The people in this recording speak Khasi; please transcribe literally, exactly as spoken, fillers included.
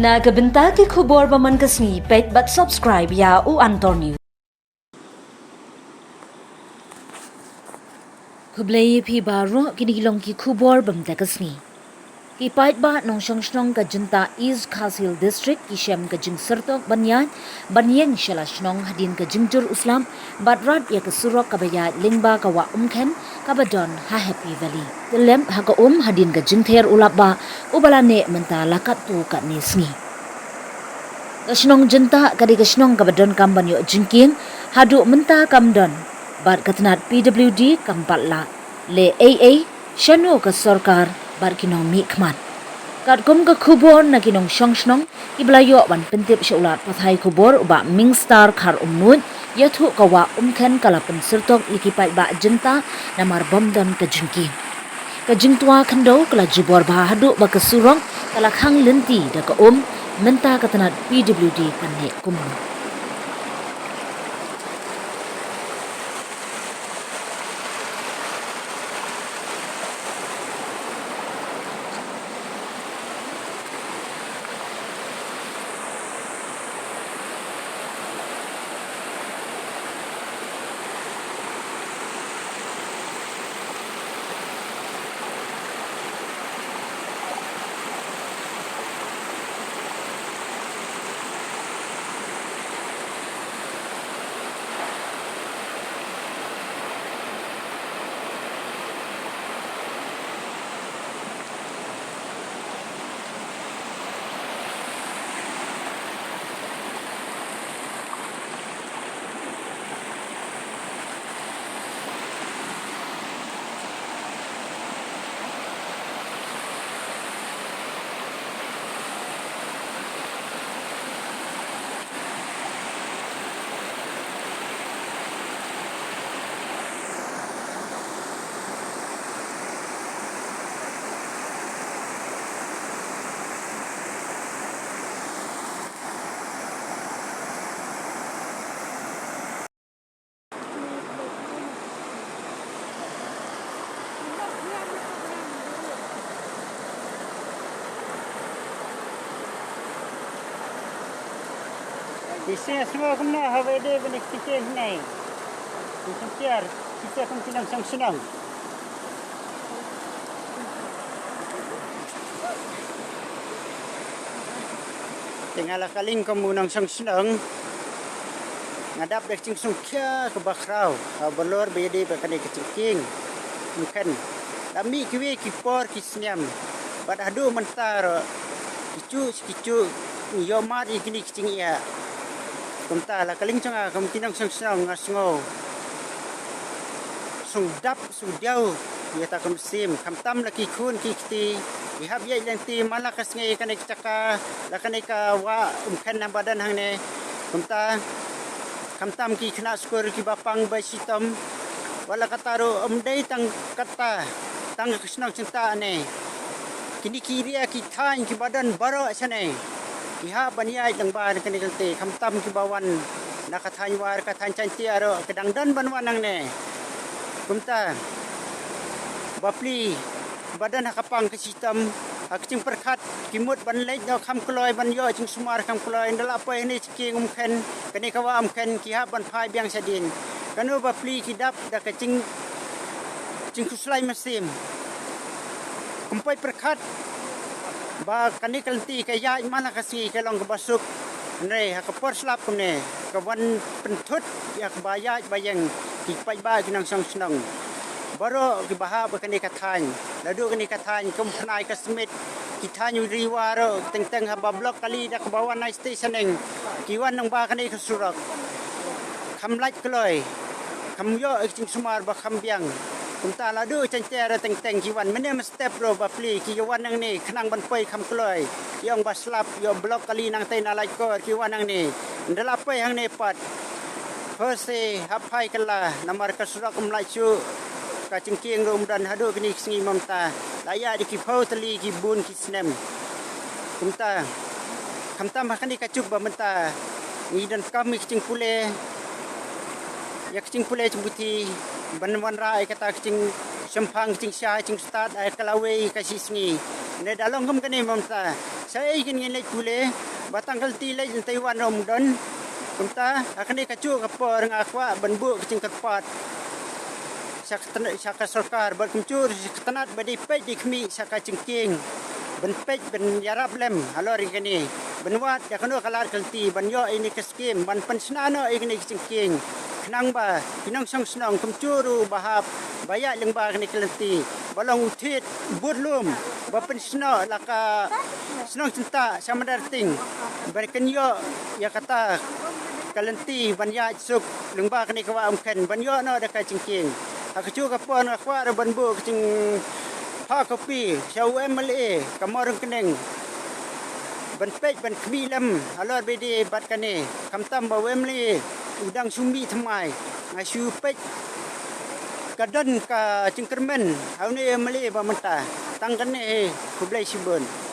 Na ka bynta ki khubor ba man ka sngi, peit bad subscribe ïa U Antor News. Khublei ïa phi baroh, kine ki long ki khubor ba mynta ka sngi. Ki paidbah nongshong shnong ka Jyntah East Khasi Hills District ki shem ka jingsyrtok ban ïaid ban ïeng sha la shnong hadien ka jingjur u slap bad rat ïa ka surok kaba ïaid lyngba ka wah Umkhen kaba don ha Happy Valley. Tyllep ha ka um hadien ka jingther u lap bah uba la neh mynta la katto katne sngi. Ka shnong Jyntah ka dei ka shnong kaba donkam ban ïoh jingkieng, haduh mynta kam don bad ka tnat P W D kam pat lah leh ei ei shano ka sorkar bad ki nongmihkhmat. Katkum ka khubor na ki nongshong shnong kiba la ïoh ban pyntip sha u lad pathai khubor u Bah Mingstar Kharumnuid, ïathuh ka wah Umkhen ka la pynsyrtok ïa ki paidbah Jyntah namar bym don ka jingkieng. Ka jingtwa khyndew ka la jubor bha haduh ba ka surok ka la khang lynti da ka um, mynta ka tnat P W D kan neh kumno. Ise sngewbha kumno haba ïadei bad kine ki sngi. Ki sngewsih, ki sngewsih kum ki nongshong shnong. Te nga la ka liang kum u nongshong shnong, nga dap da ka jingsngewkhia kaba khraw, kaba balor ba ïadei bad kane ka jingkieng Umkhen. La mih kiwei ki por ki snem bad haduh mynta ruh ki juh ki juh ngi ïohmad ïa kine ki jingeh. Kumta la ka liang jong nga kum ki nongshong shnong nga sngew sngewdap sngewdiaw ïa kata ka mynsiem, khamtam la ki khun ki kti, ki hap ïaid lynti man la ka sngi kane ka jaka, la kane ka wah Umkhen naba don hangne. Kumta khamtam ki khynnah skul kiba pang ba shitom. Wat la katta ruh ym dei tang kata, tang ka shnong Jyntah ne, kine ki area ki thaiñ kiba don baroh shane ki hap ban ïaid lyngba kane ka lynti, khamtam kiba wan na ka thaiñ War, ka thaiñ Jaintia ruh ki dang don ban wan nangne. Kumta bapli ba don ha ka pang ka shitom, ha ka jingpyrkhat ki mut ban leit noh kham kloi, ban ïoh jingsumar kham kloi. Ynda la poi hangne jingkieng Umkhen, kane ka wah Umkhen, ki hap ban phai biang shadien. Kano bapli ki dap da ka jing, jingkhuslai mynsiem. Kum poi pyrkhat ba kane ka lynti ka ïaid man la ka sngi ka long kaba suk. Hynrei ha ka por slap kumne ka wan pynthut ïa kaba ïaid ba ïeng ki paidbah ki nongshong shnong baroh kiba hap ha kane ka thaiñ. Lada kane ka thaiñ kum Pnai, ka Smit, ki thaiñ Ri War ruh, teng teng haba block kali da kaba wan na station, ki wan nang ba kane ka surok kham lait kloi, kham ïoh jingsumar ba kham biang. Kumta lada Jaintia ruh teng teng ki wan, mynne mynstep ruh bapli ki ïa wan nangne khnang ban poi kham kloi. Ïa ong ba slap, ïa block kali nangtei na Laitkor ki wan nangne. Ynda la poi hangne pat, hooid, hap phai kylla namar ka surok um lait shuh, ka jingkieng ruh um don. Haduh kine ki sngi mynta la ïaid da ki phew tylli ki bun ki snem. Kumta khamtam ha kane ka juk ba mynta ngi donkam ïa ka jingpule, ïa ka jingpule jingputhi ban wanrah ïa kata ka jingshemphang, ka jingshai, ka jingstad ha ka lawei ka shi sngi. Ne da long kum kane mynta Sa ei kin ngin leit pule, ba tang ka lynti leit na Taiwan ruh ym don. Kumta, ha kane kajuh ka por nga kwah ban buh ka jingkyrpad sha ka tn-, sha ka sorkar, bad kumjuh ruh sha ka tnat ba dei peit dei khmih sha ka jingkieng. Ban peit ban ïarap lem halor ïa kane. Ban wad ïa kano ka lad ka lynti, ban ïoh ïa kane ka skim, ban pynshna noh ïa kane ka jingkieng. Khnang ba ki nongshong shnong kumjuh ruh ba hap ba ïaid lyngba kane ka lynti, ba long u thied bud lum, ba pynshna la ka shnong Cynthah sha Myndaring, ba kin ïoh ïa kata ka lynti ban ïaid suk lyngba kane ka wah Umkhen, ban ïoh noh da ka jingkieng. Ha kajuh ka por nga kwah ruh ban buh ka jingphah copy sha u MLA ka Mawryngkneng, ban peit ban khmih lem halor bad dei bad kane, khamtam ba u MLA u dang shu mih thymmai. Nga shu peit ka don ka jingkyrmen ha une u MLA ba mynta. Tang kane hi, khublei shibun.